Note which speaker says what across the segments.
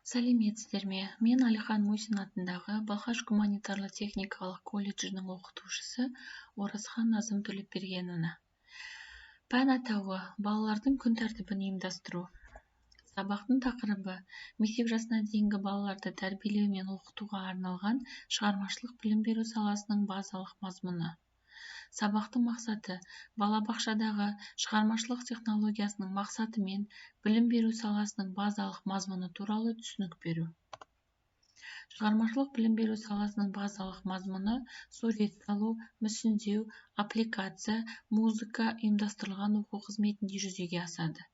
Speaker 1: Сәлеметсіздер ме? Мен Әлихан Мусин атындағы Балқаш гуманитарлы-техникалық колледжінің оқытушысы Оразхан Назым Төлепбергеновна. Пән атауы: балалардың күн тәртібін ұйымдастыру. Сабақтың тақырыбы: мектеп жасына дейінгі балаларды тәрбиелеу мен оқытуға арналған шығармашылық білім беру саласының базалық мазмұны. Сабақтың мақсаты: балабақшадағы шығармашылық технологиясының мақсаты мен білім беру саласының базалық мазмұны туралы түсінік беру. Шығармашылық білім беру саласының базалық мазмұны: сурет салу, мүсіндеу, аппликация, музыка ұйымдастырылған оқу қызметінде жүзеге асады.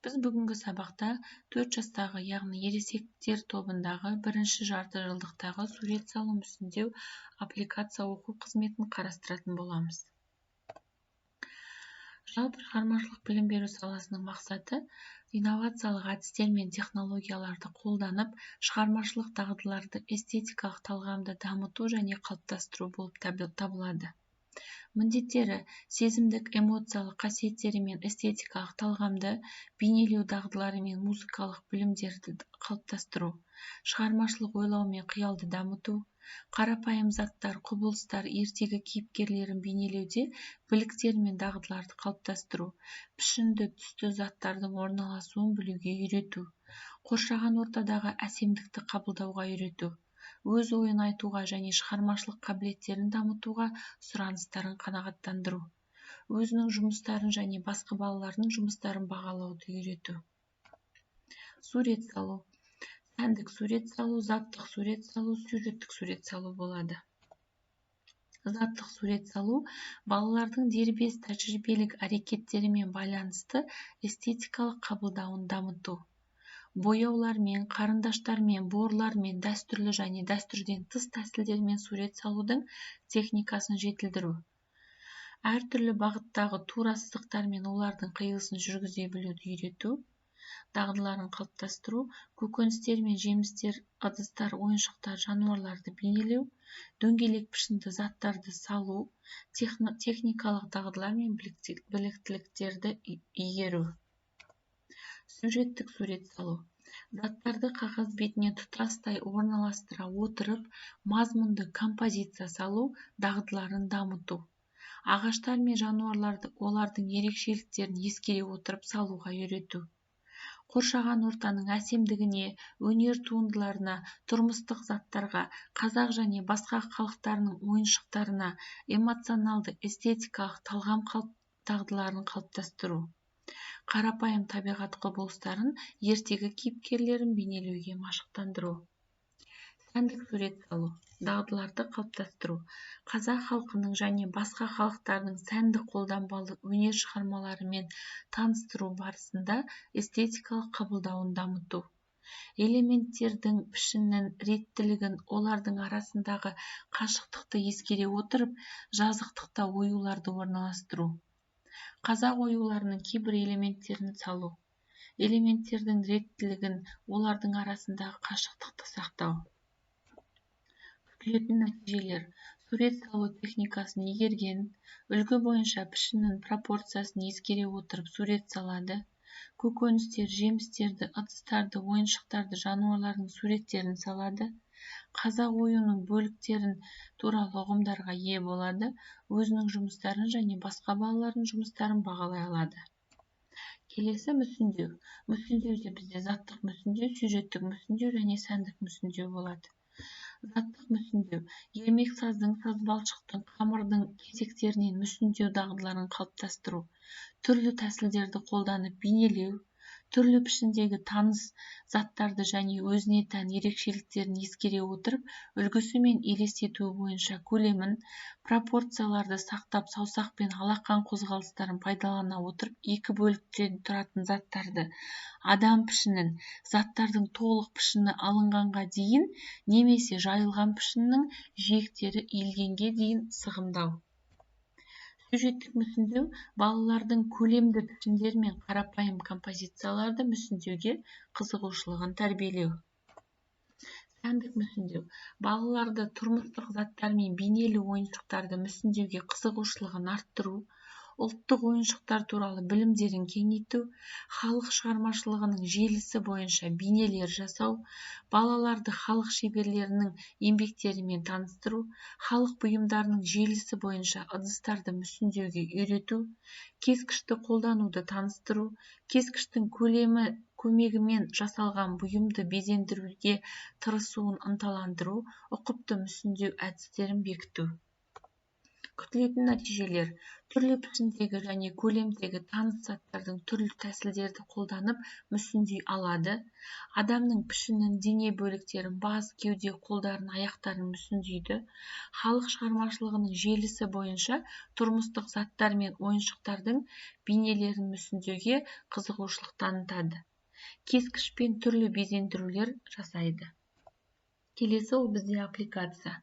Speaker 1: Біз бүгінгі сабақта 4 жастағы, яғни ересектер тобындағы бірінші жарты жылдықтағы сурет салу, мүсіндеу, аппликация оқу қызметін қарастыратын боламыз. Жалпы, шығармашылық білім беру саласының мақсаты: инновациялық әдістер мен технологияларды қолданып, шығармашылық дағдыларды, эстетикалық талғамды дамыту және қалыптастыру болып табылады. Міндеттері: сезімдік, эмоциялық қасиеттері мен эстетикалық талғамды, бейнелеу дағдылары мен музыкалық білімдерді қалыптастыру, шығармашылық ойлау мен қиялды дамыту, қарапайым заттар, құбылыстар, ертегі кейіпкерлерін бейнелеуде біліктер мен дағдыларды қалыптастыру, пішінді, түсті заттардың орналасуын білуге үйрету, қоршаған ортадағы әсемдікті қабылдауға үйрету, өз ойын айтуға және шығармашылық қабілеттерін дамытуға сұраныстарын қанағаттандыру, өзінің жұмыстарын және басқа балалардың жұмыстарын бағалауды үйрету. Сурет салу: сәндік сурет салу, заттық сурет салу, сюжеттік сурет салу болады. Заттық сурет салу: балалардың дербес тәжірибелік әрекеттерімен байланысты эстетикалық қабылдауын дамыту. Бояулармен, қарындаштармен, борлармен, дәстүрлі және дәстүрден тыс тәсілдермен сурет салудың техникасын жетілдіру. Әртүрлі бағыттағы тура сызықтар мен олардың қиылысын жүргізе білуді үйрету, дағдыларын қалыптастыру, көкөністер мен жемістер, ыдыстар, ойыншықтар, жануарларды бейнелеу, дөңгелек пішінді заттарды салу, техникалық дағдылар мен біліктіліктерді игеру. Сюжеттік сурет салу: заттарды қағаз бетіне тұтастай орналастыра отырып, мазмұнды композиция салу дағдыларын дамыту. Ағаштар мен жануарларды олардың ерекшеліктерін ескере отырып салуға үйрету. Қоршаған ортаның әсемдігіне, өнер туындыларына, тұрмыстық заттарға, қазақ және басқа халықтарының ойыншықтарына эмоционалды эстетикалық талғам дағдыларын қалыптастыру. Қарапайым табиғат құбылыстарын, ертегі кейіпкерлерін бейнелеуге машықтандыру. Сәндік сурет салу дағдыларды қалыптастыру. Қазақ халқының және басқа халықтардың сәнді қолданбалы өнер шығармаларымен таныстыру барысында эстетикалық қабылдауын дамыту. Элементтердің пішінін, реттілігін, олардың арасындағы қашықтықты ескере отырып, жазықтықта оюларды орналастыру. Қазақ оюларының кейбір элементтерін салу. Элементтердің реттілігін, олардың арасындағы қашықтықты сақтау. Күтілетін нәтижелер: сурет салу техникасын игерген, үлгі бойынша пішіннің пропорциясын ескере отырып сурет салады, көкөністер, жемістерді, ыдыстарды, ойыншықтарды, жануарлардың суреттерін салады, қазақ оюының бөліктерін туралы ұғымдарға ие болады, өзінің жұмыстарын және басқа балалардың жұмыстарын бағалай алады. Келесі мүсіндеу. Мүсіндеуде бізде заттық мүсіндеу, сюжеттік мүсіндеу және сәндік мүсіндеу болады. Заттық мүсіндеу: ермексаздың, сазбалшықтың, қамырдың кесектерінен мүсіндеу дағдыларын қалыптастыру, түрлі тәсілдерді қолданып бейнелеу, түрлі пішіндегі таныс заттарды және өзіне тән ерекшеліктерін ескере отырып, үлгісі мен елестетуі бойынша көлемін, пропорцияларды сақтап, саусақ пен алақан қозғалыстарын пайдалана отырып екі бөліктен тұратын заттарды, адам пішінін, заттардың толық пішіні алынғанға дейін немесе жайылған пішіннің жиектері иілгенге дейін сығымдау. Сюжеттік мүсіндеу: балалардың көлемді пішіндер мен қарапайым композицияларды мүсіндеуге қызығушылығын тәрбиелеу. Сәндік мүсіндеу: балаларды тұрмыстық заттар мен бейнелі ойыншықтарды мүсіндеуге қызығушылығын арттыру, Ұлттық ойыншықтар туралы білімдерін кеңейту, халық шығармашылығының желісі бойынша бейнелер жасау, балаларды халық шеберлерінің еңбектерімен таныстыру, халық бұйымдарының желісі бойынша ыдыстарды мүсіндеуге үйрету, кескішті қолдануды таныстыру, кескіштің көлемі көмегімен жасалған бұйымды безендіруге тырысуын ынталандыру, ұқыпты мүсіндеу әдістерін бекіту. Күтілетін нәтижелер: түрлі пішіндегі және көлемдегі таныс заттардың түрлі тәсілдерді қолданып мүсіндей алады, адамның пішінін, дене бөліктерін, бас, кеуде, қолдарын, аяқтарын мүсіндейді, халық шығармашылығының желісі бойынша тұрмыстық заттар мен ойыншықтардың бейнелерін мүсіндеуге қызығушылық танытады, кескішпен түрлі безендірулер жасайды. Келесі ол бізде аппликация.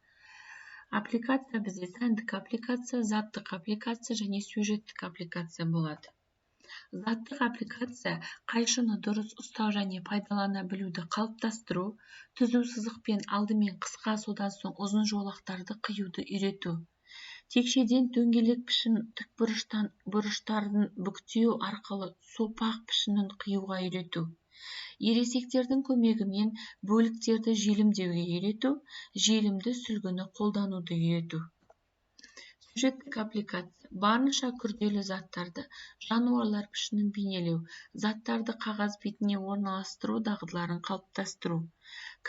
Speaker 1: Аппликация бізде сәндік аппликация, заттық аппликация және сюжеттік аппликация болады. Заттық аппликация: қайшыны дұрыс ұстау және пайдалана білуді қалыптастыру, түзу сызықпен алдымен қысқа, содан соң ұзын жолақтарды қиюды үйрету, текшеден дөңгелек пішін, тікбұрыштан бұрыштарын бүктеу арқылы сопақ пішінін қиюға үйрету, ересектердің көмегімен бөліктерді желімдеуге үйрету, желімді сүлгіні қолдануды үйрету. Сюжеттік аппликация: барынша күрделі заттарды, жануарлар пішінін бейнелеу, заттарды қағаз бетіне орналастыру дағдыларын қалыптастыру,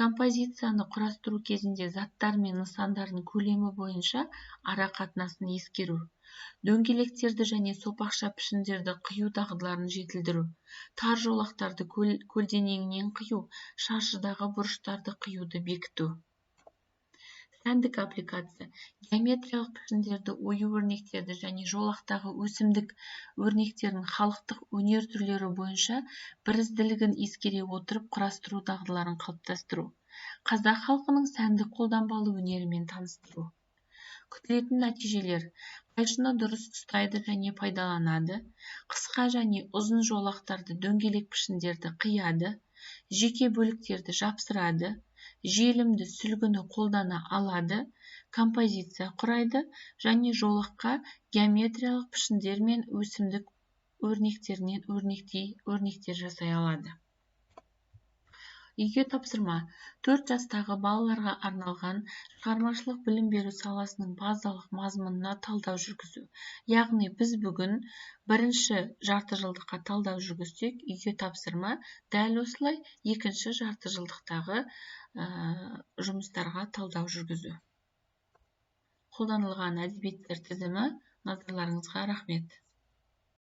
Speaker 1: композицияны құрастыру кезінде заттар мен нысандардың көлемі бойынша ара қатынасын ескеру, дөңгелектерді және сопақша пішіндерді қию дағдыларын жетілдіру, тар жолақтарды көлденеңінен қию, шаршыдағы бұрыштарды қиюды бекіту. Сәндік аппликация: геометриялық пішіндерді, ою өрнектерді және жолақтағы өсімдік өрнектерін халықтық өнер түрлері бойынша бірізділігін ескере отырып құрастыру дағдыларын қалыптастыру, қазақ халқының сәндік қолданбалы өнерімен таныстыру. Күтілетін нәтижелер: қайшыны дұрыс ұстайды және пайдаланады, қысқа және ұзын жолақтарды, дөңгелек пішіндерді қияды, жеке бөліктерді жапсырады, желімді сүлгіні қолдана алады, композиция құрайды және жолаққа геометриялық пішіндер мен өсімдік өрнектерінен өрнектер жасай алады. Үйге тапсырма: 4 жастағы балаларға арналған шығармашылық білім беру саласының базалық мазмұнына талдау жүргізу. Яғни біз бүгін бірінші жарты жылдыққа талдау жүргізсек, үйге тапсырма дәл осылай екінші жарты жылдықтағы жұмыстарға талдау жүргізу. Қолданылған әдебиеттер тізімі. Назарларыңызға рахмет.